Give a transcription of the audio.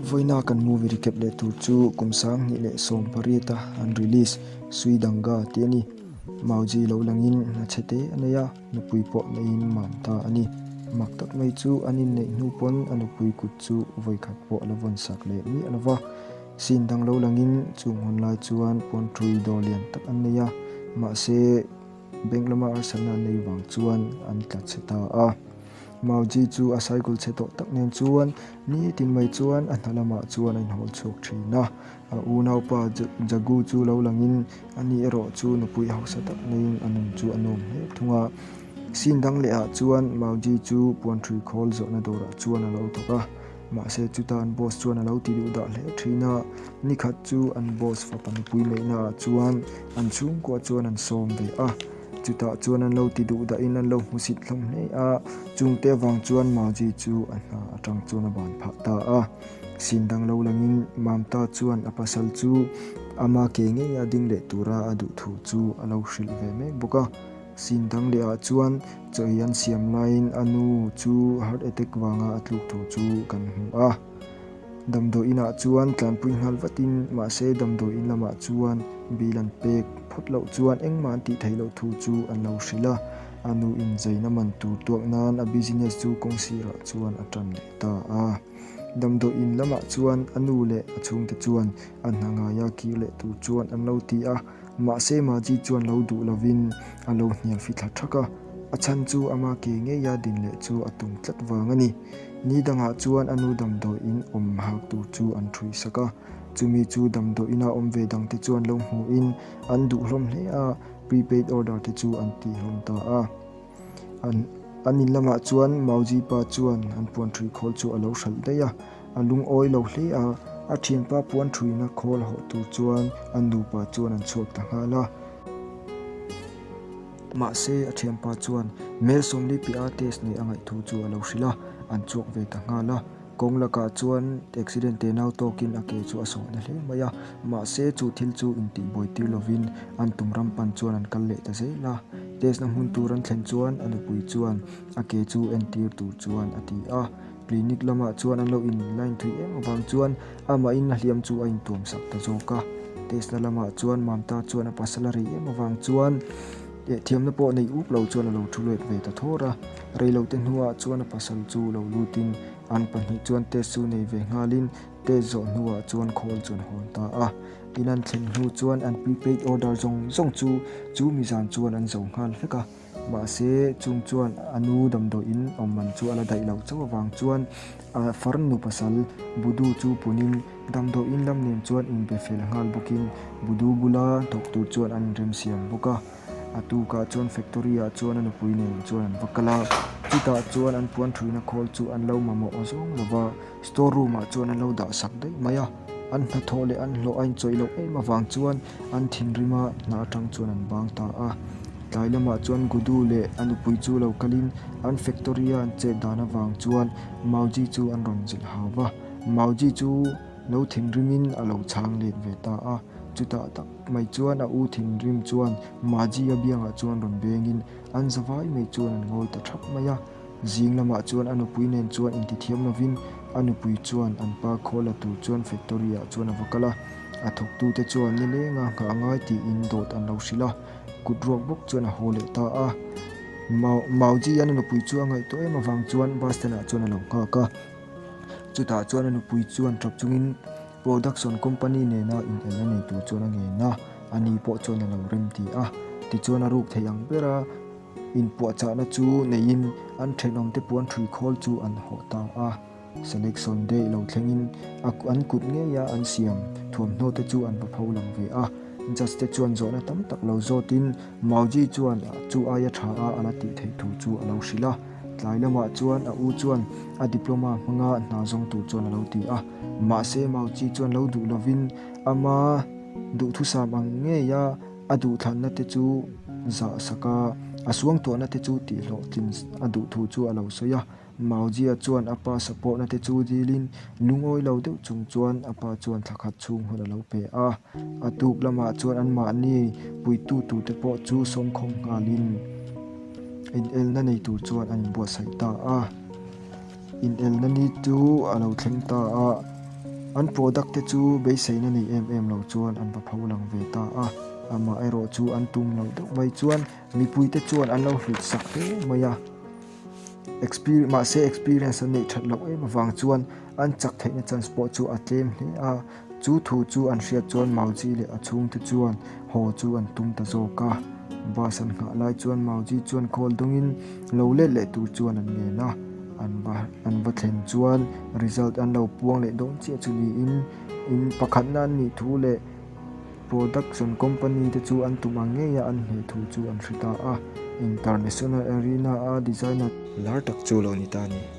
Vawiina kan movie recap leh tur chu kum 2018 a an release Sui Danga tih a ni. Mauji lo langin hna chhe te a nei a, nupui pawh neiin mam ta a ni. Mak tak mai chu an inneih hnu pawn a nupui kut chu vawikhat pawh a la vawn sak leh miah lo va. Scene dang lo langin chung hun lai chuan pawnṭui dawr lian tak an nei a, mahse bank lama harsatna an nei vang chuan an tla chhe ta a. Mauji chu a cycle chhe tawh tak nen chuan nitin mai chuan a hna lamah chuan a inhawl chhuak thin a. A unaupa Jagu chu lo langin ani erawh chu nupui hausa tak neiin a nun chu a nuam hle thung a. Scene dang lehah chuan Mauji chu puanṭhui khawl zawhna dawrah chuan a lo thawk a. Mahse chuta an boss chuan a lo ti duh dah hle thin a, nikhat chu an boss fapa nupui neihna ah chuan an chhungkua chuan an sawm ve a, chutah chuan an lo ti duh dahin an lo hmusit hlawm hle a, chungte avang chuan Maji chu a hna atang chuan a ban phah ta a. Sin dang lo langin Mamta chuan a pasal chu ama ke ngeia ding leh tura a duh thu chu a lo hrilh ve mek bawk a. Sin dang leh ah chuan chaw ei an siam laiin a nu chu heart attack vanga a tluk thu chu kan hmu a. Damdawi inah chuan tlanpui nghal vatin mahse damdawi in lamah chuan bill an pek phawt loh chuan engmah an tih theih loh thu chu an lo hrilh a. A nu in zaina man tur tuak nan a business chu kawng sirah chuan a tan leh ta a. Damdawi in lamah chuan a nu leh a chhungte chuan a hna ngaia kir leh tur chuan an lo ti a. Mahse Maji chuan lo duh lovin a lo hnial fi thla thak a, a chhan chu ama ke ngeia din leh chu a tum tlat vang a ni. Ni dangah chuan a nu damdawi in awm hak tur chu an ṭhui sak a, chumi chu damdawi ina awm ve dangte chuan lo hmuhin an duh hlawm hle a, prepaid order te chu an tih hlawm ta a. An an in lamah chuan Mauji pa chuan an puan ṭhui khawl chu a lo hralh daih a, a lungawi lo hle a, a ṭhianpa puan ṭhuina khawl hawh tur chuan an nupa chuan an chhuak ta nghal a. Mahse, a ṭhianpa chuan Mel Sawmli piah a test neih a ngaih thu chu a lo hrilh a, an chhuak ve ta nghal a. Kawng lakah chuan accident te nau tawkin a ke chu a sawh na hle mai a, mahse chu thil chu intihbuai tir lovin an tum ram pan chuan an kal leh ta zel a. Test na hmun tur an thlen chuan a nupui chuan a ke chu entir tur chuan a ti a. Clinic lamah chuan an lo in line thui em avang chuan amahin a hliam chu a intuam sak ta zawk a. Test na lamah chuan Mamta chuan a pasal a rei em avang chuan eh thiamna pawh nei up lo chuan a lo thu let ve ta thawr a. Reilote hnuah chuan a pasal chu lo lutin an pahnih chuan test chu nei ve nghalin test zawh hnuah chuan khawl chu an hawn ta a. In an thlen hnu chuan an prepaid order zawng zawng chu chu mi zan chuan an zo nghal vek a. Mahse chung chuan a nu damdawiin awm man chu a la daih loh chauh avang chuan a farnu pasal Budu chu punin damdawiin lam nen chuan inbe fel nghal bawkin Budu bula thawk tur chuan an inremsiam bawk a. A tukah chuan factory ah chuan a nupui nen chuan an va kal a, chutah chuan an puan thuina khawl chu an lo mamawh aw zawng lo va, store room ah chuan an lo dah sak daih mai a. An hnathawh leh an hlawh a inchawih loh em avang chuan an thinrim a, hna atang chuan an bang ta a. Tlai lamah chuan Gudu leh a nupui chu lo kalin an factory a an chet dan avang chuan Mauji chu an rawn zilh hau va, Mauji chu lo thinrimin a lo chhang let ve ta a, chutah tak. Mai chuan a u thinrim chuan Maji a biangah chuan rawn bengin an zavai mai chuan an ngawi ta thap mai a. Zing lamah chuan a nupui nen chuan intithiam lovin a nupui chuan an pa khawl la tur chuan factory ah chuan a va kal a. A thawktute chuan nilenga nghah ngai tiin dawt an lo hrilh a, kut ruak bawk chuan a haw leh ta a. Mauji an a nupui chu a ngaihtuah em avang chuan bus stand ah chuan a lo nghak a. Chutah chuan a nupui chuan tap chungin Production company nena inelna nei tur chuan a ngen a, ani pawh chuan a lo rem ti a. Tichuan a ruk thei ang bera inpuahchahna chu neiin an thenawmte puan ṭhui khawl chu an hawh ta a. Selection day lo thlengin a an kut ngeia an siam thuamhnaw te chu an va pho lang ve a. Judge te chuan zawhna tam tak lo zawtin Mauji chuan chu aia tha a a la tih theih thu chu a lo hrilh a. Tlai lamah chuan a u chuan a diploma hmanga hna zawng tur chuan a lo ti a. Mahse Mauchi chuan lo duh lovin ama duhthusam ang ngeia a duhthlanna te chu zah sak a, a suangtuahna te chu tihhlawhtlin a duh thu chu a lo sawi a. Maujia chuan a pa support-na te chu dilin lungawi lo deuh chung chuan a pa chuan thla khat chhung hun a lo pe a. A tuk lamah chuan anmahni puitu turte pawh chu sawmkhawm nghalin inelna nei tur chuan an inbuatsaih ta a. Inelna ni chu a lo thleng ta a. An product te chu beiseina nei em em lo chuan an va pho lang ve ta a, amaherawh chu an tum loh deuh mai chuan mipuite chuan an lo hlut sak hle mai a. Mahse experience an neih that loh em avang chuan an chak theihna chance pawh chu a tlem hle a, chu thu chu an hriat chuan Mauji leh a chhungte chuan haw chu an tum ta zawk a. Bus an nghah lai chuan Mauji chuan call dawngin lo let leh tur chuan an ngen a, an va an va thlen chuan result an lo puang leh dawn chiah chu niin in pakhatna an nih thu leh Production company te chu an tum ang ngei a an hneh thu chu an hre ta a, International Arena a designer lar tak chu lo ni ta a ni.